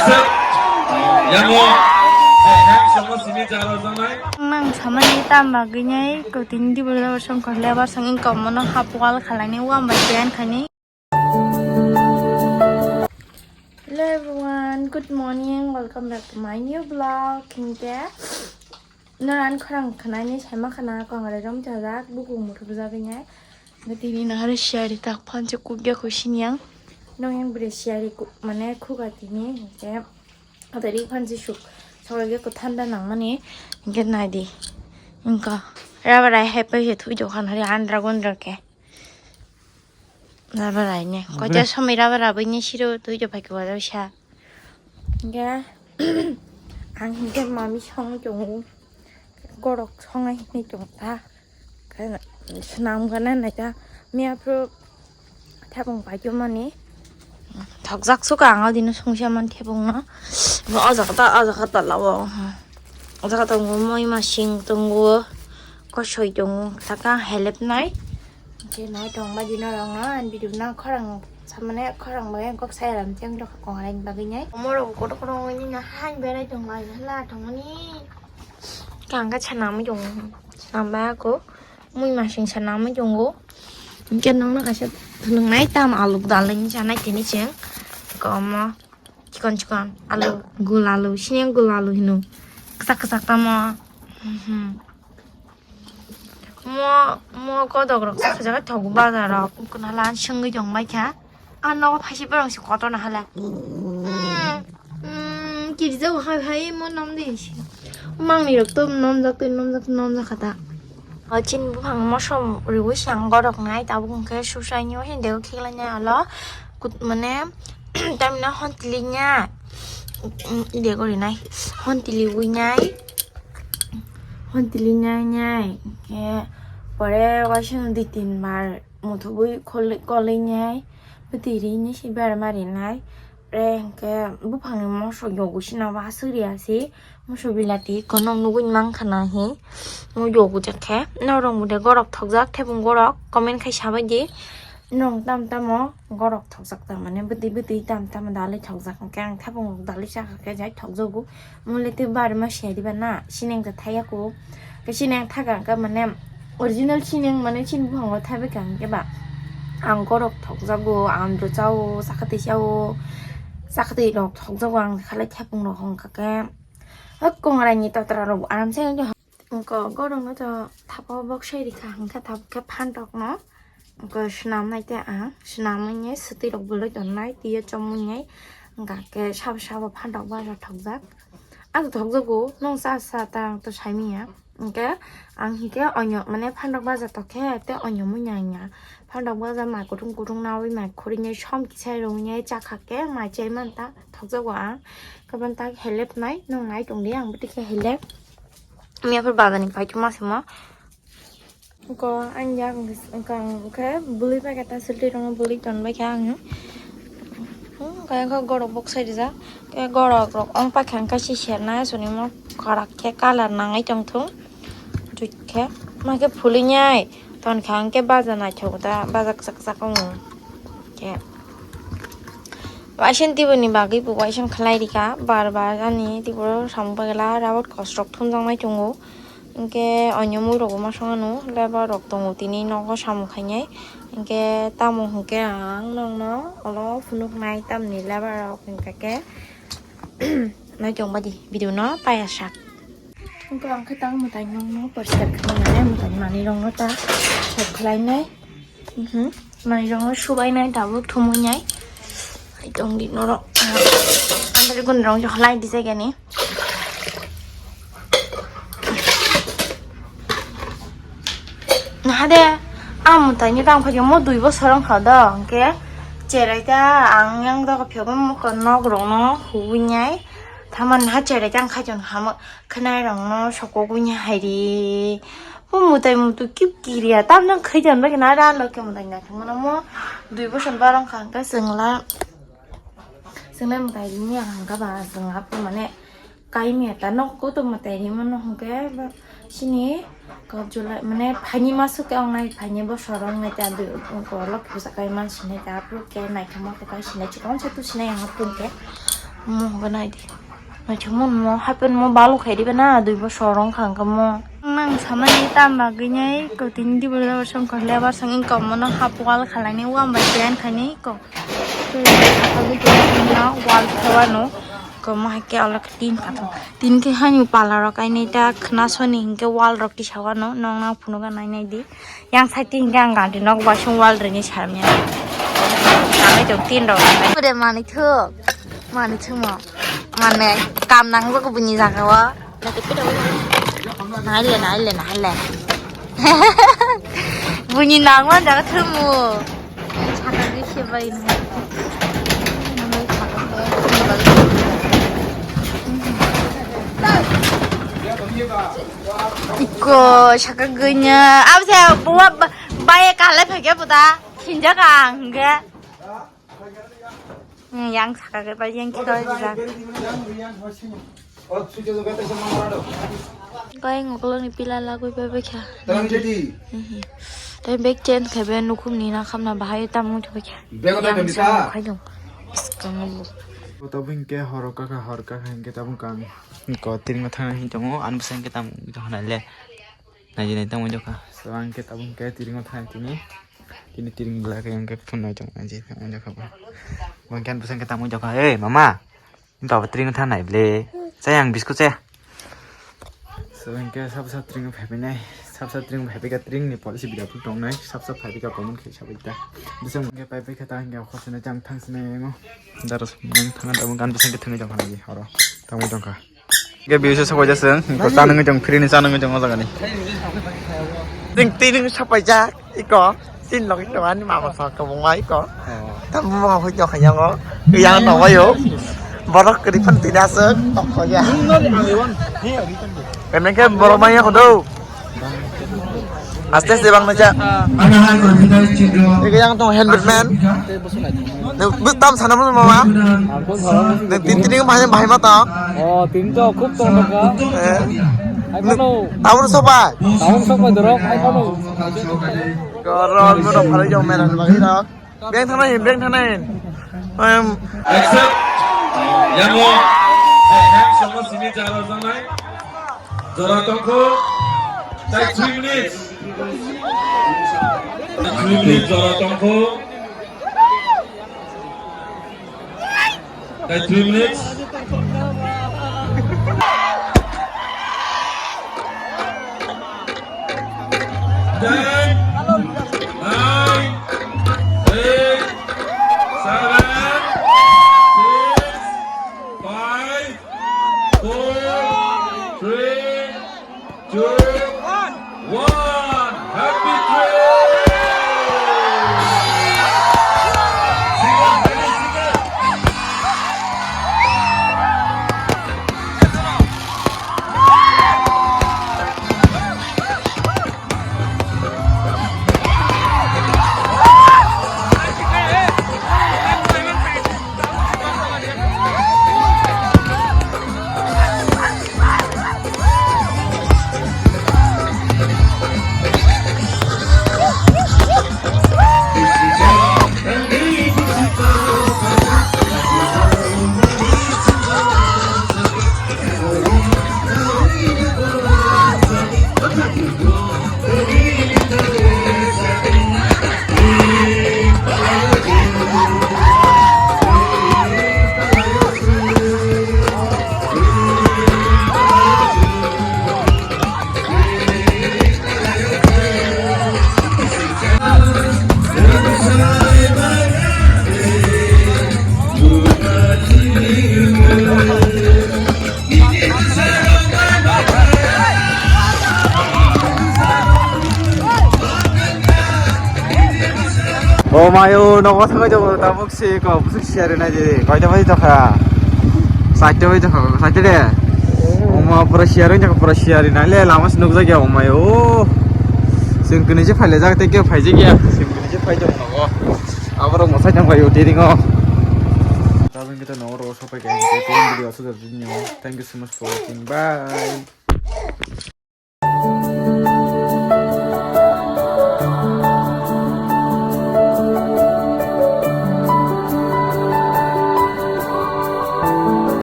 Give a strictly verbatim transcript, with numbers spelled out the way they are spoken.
Yango, eh, hem somo sini charo janai. Nang samani tam bagwi nai, ko tin di bolo song ko lebar song in ko mono hap wal khalani, wam bai jan khani. Hello everyone, good morning, welcome back to my new vlog. Hingke noran khorang khanani saima khana kongrai rom chajak, bukung muthubjagwi nai. Tini nahar siyari tak phansi kukya khusi niyang. Nong yang bre siyari ku-, mane khuga tini, hingke atari phansi suk. Sokra ge ko thanda nangmani, hingke nai di. Hingka rubber ai hai pai se thui jokhan hari andra gondra ke. Rubber ai ne. Oke. Kocha somoi rubber abui ni siro thui jo pai kuwa sa. Hingke ang hingke mami song tongo. Gorok songnai hinwi tong ta. Khe swnam gana naita miya phuru thepung paikhe mani. Thokjak suka ang o dino songsa man thepung no. O jaga ta, o jaga ta lawo. O jaga tongo moi masing tongo. Kosoi tongo. Saka helep nai. Khe nai tong ba dino rong no. An video na khorang samane khorang bai kok sai ram tiang dok kong rai bagwi nai. Omorok kotor kotor wngwi nai hai berai tong lai hala tongmani. Kangkhe sanamwi tongo. Sanambai ako. Mui masing sanamwi tongo. Hingke nokno kaisa phunuknai tam alu dalwi chanai tini chwng. Komo chikon chikon alu, gul alu, sini gul alu hino. Kwchak kwchak tamo. Mhm. Mo, mo kodok rok sakjak thogo bazar rok. Kunhala sengwi tong baikha. Ah, nogo phaisi borok se kotorno hala. Mm, mm, kirjao hai hai mo nom de si. Mangni rok to nomjak twi nomjak twi nomjak kha ta. O chini buphang mosom riwi si ang gorok nai tabuk hwnkhe susaini o hinde o khiklai nai alo kut mane tamina hon tili nya. Mm, ide gori nai hon tili wi nai. Hon tili nai nai. Khe pore waisa di tin bar muthubui khol-, kolwi nai. Bwtwi ri nai si bar mari nai. Re hwnkhe buphangni moso yogo sina waswk riya si. Moso bilati kono nugui mankha na hi. Mo yogo jakhe. Norok mode gorok thokjak thebung gorok. Comment khai sabai di. Norok tam tamo gorok thokjak ta mane bwtwi bwtwi tam tamo dalai thokjak. Hwnkhe ang thebung rok dalai chakha khe jai thokjago. Mole tei barma siyari ba na, sineng ta thaya ko. Ke sineng thaga ka mane original sineng mane sin buhango thabe kang ke ba. Ang gorok thokjago, ang do chao, sakati chao, sakati rok thokjago ang khalai thepung rok hong ka ke. Hak kongrai ni totra rok aram se ko gorok no to thapa bok sai rikha hingkha thap ke phan rok no. Hwnkhe swnamnai tei ang swnamwi swtwi rok bwlwi tongnai twiyo chomwi hwnkhe sabo sabo phantok baja thokjak. Ang thokjago nwng cha cha ta ang to saimanya. Hwnkhe ang hinkhe onyo mane phantok baja tokhe tei onyo muiya ya. Phantok baja mai kuthung kuthung nawi mai khurui som kisai rwngwi chakha khe mai chai manta thokjago ang. Kabanta helep nai nwng nai tongdi ang bwtwi khe helep. Miya phar bazani pai tongma simo. Ko ang ya ang khe bwlwi pai khe ta silti rong bwlwi ton bai khe ang. Hmm, kaya kha gorok bok sai rijak. Khe gorok rok ong pai kha ang khe si sernai aswk ni mo khwrak khe colour nangwi tong thung. Jut khe ma khe phulwi nai ton kha ang khe baja naithok da baja kwchak kwchak wngo. Khe waising tibuni bagwi bo waising khlai rikha bar bar ani tiburo samung bagwi la rabot kosrok thumjaknai tongo. Hwnkhe onyo mui rok bo ma songano lebar rok tongo tini nogo samung khainai. Hwnkhe tamo hwnkhe ang nokno olo phunuknai tamni lebar rok hwnkhe khe nai tong badi video no paya sak. Hwnkhe ang khe tang mwtai nokno poriskar khlainai mwtai manwi rokno ta sop khlainai. Mhm. Mai rong subai nai tabuk thumui nai. Ai tong di norok. Ampai gun rong jok lai di jagani. Hade, ang mwtai ni tang phai mo dui bosor wng kha do, hwnkhe cherai ta ang yang doga phiyok mo nok rok no huwi nai. Thaman ha cherai ta ang khai jon hamo. Khwnai rok no sokogwi ni hai ri. Bo mwtai mutu kip kiriya. Tamno khaidan bai khna ra lo khe mwtai na thangmano mo dui bosor barong kha hwnkhe chwngla. Chwngla mwtai ri ni ang hwnkha ba chwng aphuru mane kai miya ta nok ko to mwtai ri mano hwnkhe ba sini kok julai mane phaini masuk ke ong nai phaini bosor ong nai ta dui ko lok khe sa kai man sinai ta aphuru khe naithok ma khe kai sinai chikon se tu sinai ang aphuru khe. Mo hwnkhe nai di. Naithok mo mo happen mo balu khai di bana dui bosor wng kha hwnkhe mo. Nang samani tam bagwi nai ko tin di bosor song ko lebar song income mo no hap wall khalai ni wam bai pen khai ni ko. Wall khawa no ko mo hai khe alak tin kha tin khe hani pala rok ai nai ta khna soni hwnkhe wall rok tisa wano nong nang phunuk nai nai di. Yang side te hingke ang ganti nok wasung wall rini sarmya. Ang itu tin rok. Ode manwi thuk. Manwi thuk mo. Mane kam nang bak buni jaga o. Naile, naile, naile. Buni nang man jaga thumu. Saka ge se bai no. Iko saka ganya. Abse buwa ba-, baye kale phage buda. Hinja ka hingge. Hmm, yang saka ge ba yang kita bisa. Kau yang ngoklo ni pila lagu bebe kya. Terang jadi. Mhm. Tapi bag change kebe nukum ni na khamna bahai tamu to kya. Bego ta yang dong dita. Saka khai dong. Iskang bu. Tabuk hingke horo kaka hor kaka hingke tabuk kang. Ko tiring thang hin tongo an bwsang ke tam to hana le. Naji nai tamo joka. So ang ke tabuk ke tiring thang tini. Tini tiring bela ke yang ke phun nai tong naji tamo joka ba. Bang kan bwsang ke tamo joka. Hey mama. Baba tiring thang nai ble. Saya yang biskut saya. So ang ke sab sab tiring phai nai. Sab sab tiring phai ka tiring ni policy bida pun tong nai. Sab sab phai ka common khai sabai ta. Bwsang ke pai pai ka ta ang ke khosne jang thang sne ngo. Daros nang thang da gan bwsang ke thang jang hana ji horo. Tamo jang kha. Ge biyo se sokoi jaseng, ko tanung jong free ni chanung jong o jaga ni. Ting ting sapai jak, iko, tin log iko ani mama sa ko bung ai ko. Tam bung hoi jok yang o, yang no wayo. Borok kri pan tin aseng, tok ko ya. Emne ke borok maya ko do. Aste aste bang nacha. Ege yang tong helmet man. Nung tam sana mo mama. Nung tin tin bahai bahai ma ta. Oh, tin to khub tong ka. Eh. Hai pano. Tabur sopai. Tabur sopai dorok, hai pano. Koron mo dok phari jong meran bagi dok. Beng thana hin, beng thana hin. Em. Accept. Yamo. Hai, hai, sama sini cara sanai. Jora tongkho. Tai three minutes. Three minutes jora tongkho. Tai three minutes. Ten, nine, eight, seven, six, five, four, three, two, one. Happy trip! O mayo, nogo thangwi tongo, tabuk se ko, busuk siyari nai di, koita bai tokha? Saita bai tokha, saita de? Oma pura siyari, pura siyari nai le, lama se nukjak ya, o mayo. Sing kini se phaile jak, tei ke phaijak ya, sing kini se phaijak nogo. Aborok mwsai tongbaio tiringo. Tabuk hwnkhe nogo rogo sopai kha, tei video aswk jora nini. Thank you so much for watching. Bye.